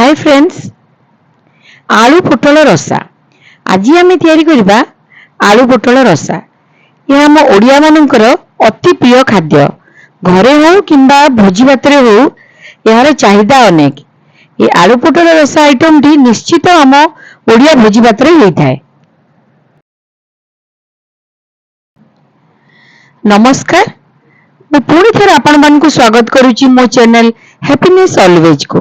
ହାଏ friends, ଆଳୁ ପୋଟଳ ରସା। ଆଜି ଆମେ ତିଆରି କରିବା ଆଳୁ ପୋଟଳ ରସା। ଏହା ଆମ ଓଡ଼ିଆମାନଙ୍କର ଅତି ପ୍ରିୟ ଖାଦ୍ୟ। ଘରେ ହେଉ କିମ୍ବା ଭୋଜି ଭାତରେ ହେଉ, ଏହାର ଚାହିଦା ଅନେକ। ଏ ଆଳୁ ପୋଟଳ ରସା ଆଇଟମଟି ନିଶ୍ଚିତ ଆମ ଓଡ଼ିଆ ଭୋଜି ଭାତରେ ହେଇଥାଏ। ନମସ୍କାର, ମୁଁ ପୁଣି ଥରେ ଆପଣମାନଙ୍କୁ ସ୍ୱାଗତ କରୁଛି ମୋ ଚ୍ୟାନେଲ ହ୍ୟାପିନେସ୍ ଅଲୱେଜକୁ।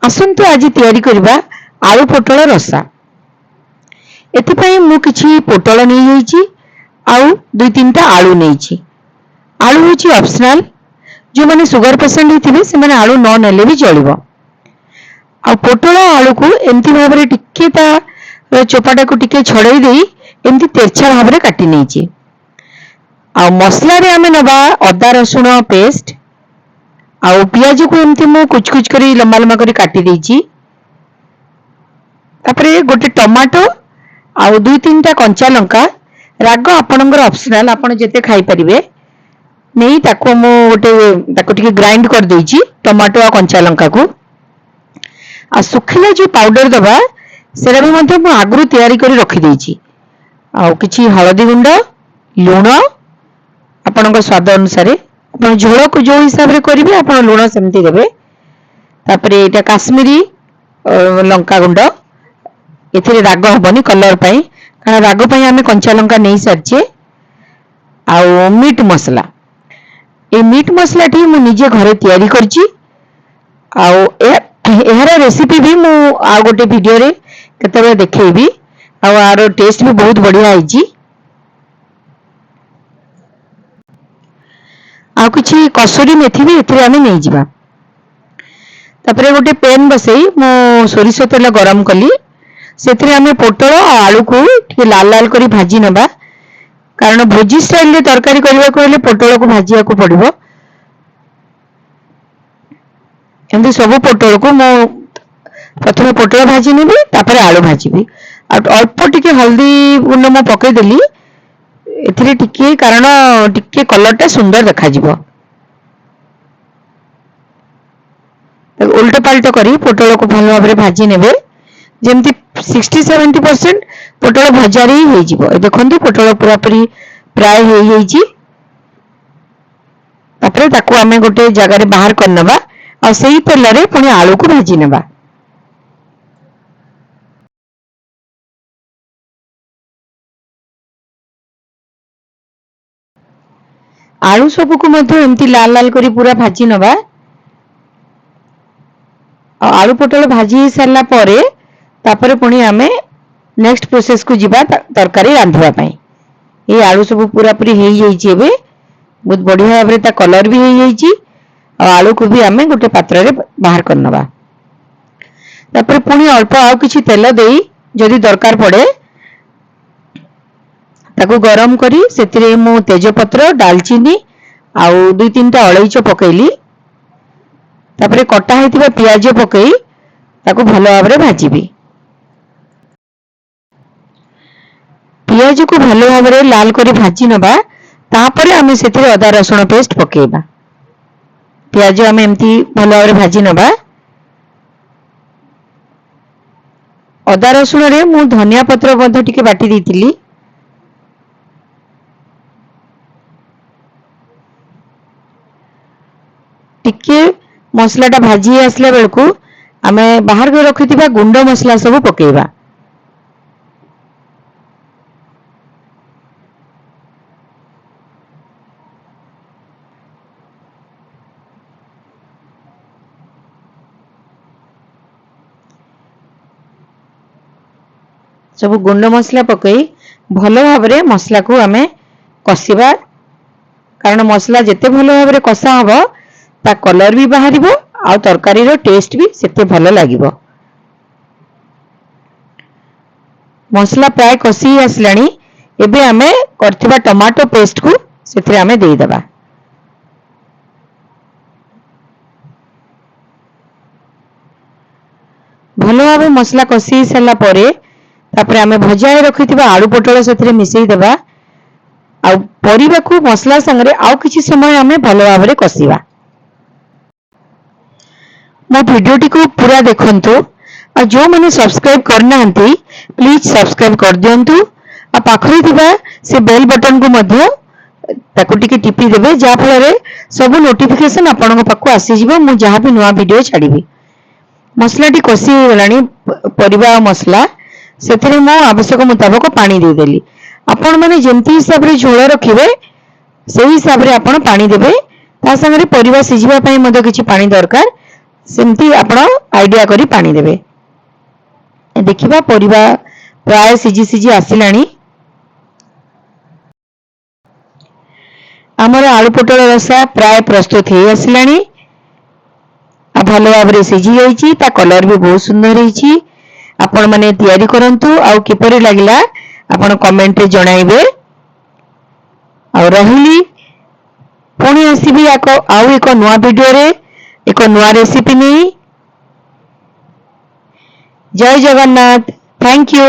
ଆସନ୍ତୁ ଆଜି ତିଆରି କରିବା ଆଳୁ ପୋଟଳ ରସା। ଏଥିପାଇଁ ମୁଁ କିଛି ପୋଟଳ ନେଇଯାଇଛି ଆଉ 2-3ଟା ଆଳୁ ନେଇଛି। ଆଳୁ ହେଉଛି ଅପସନାଲ, ଯେଉଁମାନେ ସୁଗର ପେସେଣ୍ଟ ହେଇଥିବେ ସେମାନେ ଆଳୁ ନ ନେଲେ ବି ଚଳିବ। ଆଉ ପୋଟଳ ଆଳୁକୁ ଏମିତି ଭାବରେ ଟିକେ ତା ଚୋପାଟାକୁ ଟିକେ ଛଡ଼େଇ ଦେଇ ଏମିତି ତେରଛା ଭାବରେ କାଟି ନେଇଛି। ଆଉ ମସଲାରେ ଆମେ ନେବା ଅଦା ରସୁଣ ପେଷ୍ଟ, ଆଉ ପିଆଜକୁ ଏମିତି ମୁଁ କୁଚ କୁଚ କରି ଲମ୍ବା ଲମ୍ବା କରି କାଟି ଦେଇଛି। ତାପରେ ଗୋଟେ ଟମାଟୋ ଆଉ 2-3ଟା କଞ୍ଚା ଲଙ୍କା, ରାଗ ଆପଣଙ୍କର ଅପସନାଲ, ଆପଣ ଯେତେ ଖାଇପାରିବେ, ନେଇ ତାକୁ ମୁଁ ଗୋଟେ ତାକୁ ଟିକେ ଗ୍ରାଇଣ୍ଡ କରିଦେଇଛି ଟମାଟୋ ଆଉ କଞ୍ଚା ଲଙ୍କାକୁ। ଆଉ ଶୁଖିଲା ଯୋଉ ପାଉଡର ଦେବା ସେଟା ବି ମଧ୍ୟ ମୁଁ ଆଗରୁ ତିଆରି କରି ରଖିଦେଇଛି। ଆଉ କିଛି ହଳଦୀ ଗୁଣ୍ଡ, ଲୁଣ ଆପଣଙ୍କ ସ୍ୱାଦ ଅନୁସାରେ, ଆପଣ ଝୋଳକୁ ଯୋଉ ହିସାବରେ କରିବେ ଆପଣ ଲୁଣ ସେମିତି ଦେବେ। ତାପରେ ଏଇଟା କାଶ୍ମୀରୀ ଲଙ୍କା ଗୁଣ୍ଡ, ଏଥିରେ ରାଗ ହବନି କଲର ପାଇଁ, କାରଣ ରାଗ ପାଇଁ ଆମେ କଞ୍ଚା ଲଙ୍କା ନେଇ ସାରିଛେ। ଆଉ ମିଟ୍ ମସଲା, ଏଇ ମିଟ୍ ମସଲାଟି ମୁଁ ନିଜେ ଘରେ ତିଆରି କରିଛି। ଆଉ ଏହାର ରେସିପି ବି ମୁଁ ଆଉ ଗୋଟେ ଭିଡ଼ିଓରେ କେତେବେଳେ ଦେଖେଇବି। ଆଉ ଆର ଟେଷ୍ଟ ବି ବହୁତ ବଢ଼ିଆ ହେଇଛି। ଆଉ କିଛି କସୁରୀ ମେଥି ବି ଏଥିରେ ଆମେ ନେଇଯିବା। ତାପରେ ଗୋଟେ ପ୍ୟାନ୍ ବସେଇ ମୁଁ ସୋରିଷ ତେଲ ଗରମ କଲି। ସେଥିରେ ଆମେ ପୋଟଳ ଆଉ ଆଳୁକୁ ଟିକେ ଲାଲ ଲାଲ କରି ଭାଜି ନେବା, କାରଣ ଭୋଜି ଷ୍ଟାଇଲରେ ତରକାରୀ କରିବାକୁ ହେଲେ ପୋଟଳକୁ ଭାଜିବାକୁ ପଡ଼ିବ। ଏମିତି ସବୁ ପୋଟଳକୁ ମୁଁ ପ୍ରଥମେ ପୋଟଳ ଭାଜି ନେବି, ତାପରେ ଆଳୁ ଭାଜିବି। ଆଉ ଅଳ୍ପ ଟିକେ ହଳଦୀ ଗୁଣ୍ଡ ମୁଁ ପକେଇଦେଲି ଏଥିରେ ଟିକେ, କାରଣ ଟିକେ କଲରଟା ସୁନ୍ଦର ଦେଖାଯିବ। ତାକୁ ଓଲଟ ପାଲଟ କରି ପୋଟଳକୁ ଭଲ ଭାବରେ ଭାଜି ନେବେ, ଯେମିତି 60-70% ପୋଟଳ ଭଜାରେ ହିଁ ହେଇଯିବ। ଏ ଦେଖନ୍ତୁ ପୋଟଳ ପୁରାପୁରି ପ୍ରାୟ ହେଇଯାଇଛି। ତାପରେ ତାକୁ ଆମେ ଗୋଟେ ଜାଗାରେ ବାହାର କରିନେବା ଆଉ ସେଇ ତେଲରେ ପୁଣି ଆଳୁକୁ ଭାଜି ନେବା। ଆଳୁ ସବୁକୁ ମଧ୍ୟ ଏମିତି ଲାଲ ଲାଲ କରି ପୁରା ଭାଜି ନେବା। ଆଉ ଆଳୁ ପୋଟଳ ଭାଜି ହେଇ ସାରିଲା ପରେ ତାପରେ ପୁଣି ଆମେ ନେକ୍ସଟ ପ୍ରୋସେସକୁ ଯିବା ତରକାରୀ ରାନ୍ଧିବା ପାଇଁ। ଏଇ ଆଳୁ ସବୁ ପୁରାପୁରି ହେଇଯାଇଛି, ଏବେ ବହୁତ ବଢ଼ିଆ ଭାବରେ ତା କଲର ବି ହେଇଯାଇଛି। ଆଉ ଆଳୁକୁ ବି ଆମେ ଗୋଟେ ପାତ୍ରରେ ବାହାର କରିନେବା। ତାପରେ ପୁଣି ଅଳ୍ପ ଆଉ କିଛି ତେଲ ଦେଇ ଯଦି ଦରକାର ପଡ଼େ ତାକୁ ଗରମ କରି ସେଥିରେ ମୁଁ ତେଜପତ୍ର, ଡାଲଚିନି ଆଉ 2-3ଟା ଅଳେଇଚ ପକେଇଲି। ତାପରେ କଟା ହେଇଥିବା ପିଆଜ ପକେଇ ତାକୁ ଭଲ ଭାବରେ ଭାଜିବି। ପିଆଜକୁ ଭଲ ଭାବରେ ଲାଲ କରି ଭାଜି ନେବା, ତାପରେ ଆମେ ସେଥିରେ ଅଦା ରସୁଣ ପେଷ୍ଟ ପକେଇବା। ପିଆଜ ଆମେ ଏମିତି ଭଲ ଭାବରେ ଭାଜି ନେବା। ଅଦା ରସୁଣରେ ମୁଁ ଧନିଆ ପତ୍ର ମଧ୍ୟ ଟିକେ ବାଟି ଦେଇଥିଲି। ଟିକେ ମସଲାଟା ଭାଜି ହେଇ ଆସିଲା ବେଳକୁ ଆମେ ବାହାର କରି ରଖିଥିବା ଗୁଣ୍ଡ ମସଲା ସବୁ ପକେଇବା। ସବୁ ଗୁଣ୍ଡ ମସଲା ପକେଇ ଭଲ ଭାବରେ ମସଲାକୁ ଆମେ କଷିବା, କାରଣ ମସଲା ଯେତେ ଭଲ ଭାବରେ କଷା ହବ ତା କଲର ବି ବାହାରିବ ଆଉ ତରକାରୀର ଟେଷ୍ଟ ବି ସେତେ ଭଲ ଲାଗିବ। ମସଲା ପ୍ରାୟ କଷି ହେଇ ଆସିଲାଣି। ଏବେ ଆମେ କରିଥିବା ଟମାଟୋ ପେଷ୍ଟକୁ ସେଥିରେ ଆମେ ଦେଇଦେବା। ଭଲ ଭାବେ ମସଲା କଷି ହେଇ ସାରିଲା ପରେ ତାପରେ ଆମେ ଭଜା ହେଇ ରଖିଥିବା ଆଳୁ ପୋଟଳ ସେଥିରେ ମିଶେଇ ଦେବା। ଆଉ ପରିବାକୁ ମସଲା ସାଙ୍ଗରେ ଆଉ କିଛି ସମୟ ଆମେ ଭଲ ଭାବରେ କଷିବା। ମୋ ଭିଡ଼ିଓଟିକୁ ପୁରା ଦେଖନ୍ତୁ ଆଉ ଯେଉଁମାନେ ସବସ୍କ୍ରାଇବ୍ କରିନାହାନ୍ତି, ପ୍ଲିଜ୍ ସବସ୍କ୍ରାଇବ୍ କରିଦିଅନ୍ତୁ ଆଉ ପାଖରେ ଥିବା ସେ ବେଲ୍ ବଟନକୁ ମଧ୍ୟ ତାକୁ ଟିକେ ଟିପି ଦେବେ, ଯାହାଫଳରେ ସବୁ ନୋଟିଫିକେସନ୍ ଆପଣଙ୍କ ପାଖକୁ ଆସିଯିବ, ମୁଁ ଯାହା ବି ନୂଆ ଭିଡ଼ିଓ ଛାଡ଼ିବି। ମସଲାଟି କଷି ହେଇଗଲାଣି, ପରିବା ଆଉ ମସଲା। ସେଥିରେ ମୁଁ ଆବଶ୍ୟକ ମୁତାବକ ପାଣି ଦେଇଦେଲି। ଆପଣମାନେ ଯେମିତି ହିସାବରେ ଝୋଳ ରଖିବେ, ସେଇ ହିସାବରେ ଆପଣ ପାଣି ଦେବେ। ତା ସାଙ୍ଗରେ ପରିବା ସିଝିବା ପାଇଁ ମଧ୍ୟ କିଛି ପାଣି ଦରକାର, ସେମିତି ଆପଣ ଆଇଡ଼ିଆ କରି ପାଣି ଦେବେ। ଦେଖିବା, ପରିବା ପ୍ରାୟ ସିଝି ସିଝି ଆସିଲାଣି। ଆମର ଆଳୁ ପୋଟଳ ରସା ପ୍ରାୟ ପ୍ରସ୍ତୁତ ହେଇ ଆସିଲାଣି ଆଉ ଭଲ ଭାବରେ ସିଝି ଯାଇଛି। ତା କଲର ବି ବହୁତ ସୁନ୍ଦର ହେଇଛି। ଆପଣମାନେ ତିଆରି କରନ୍ତୁ ଆଉ କିପରି ଲାଗିଲା ଆପଣ କମେଣ୍ଟରେ ଜଣାଇବେ। ଆଉ ରହିଲି, ପୁଣି ଆସିବି ଆଉ ଏକ ନୂଆ ଭିଡ଼ିଓରେ ଏକ ନୂଆ ରେସିପି ନେଇ। ଜୟ ଜଗନ୍ନାଥ, thank you.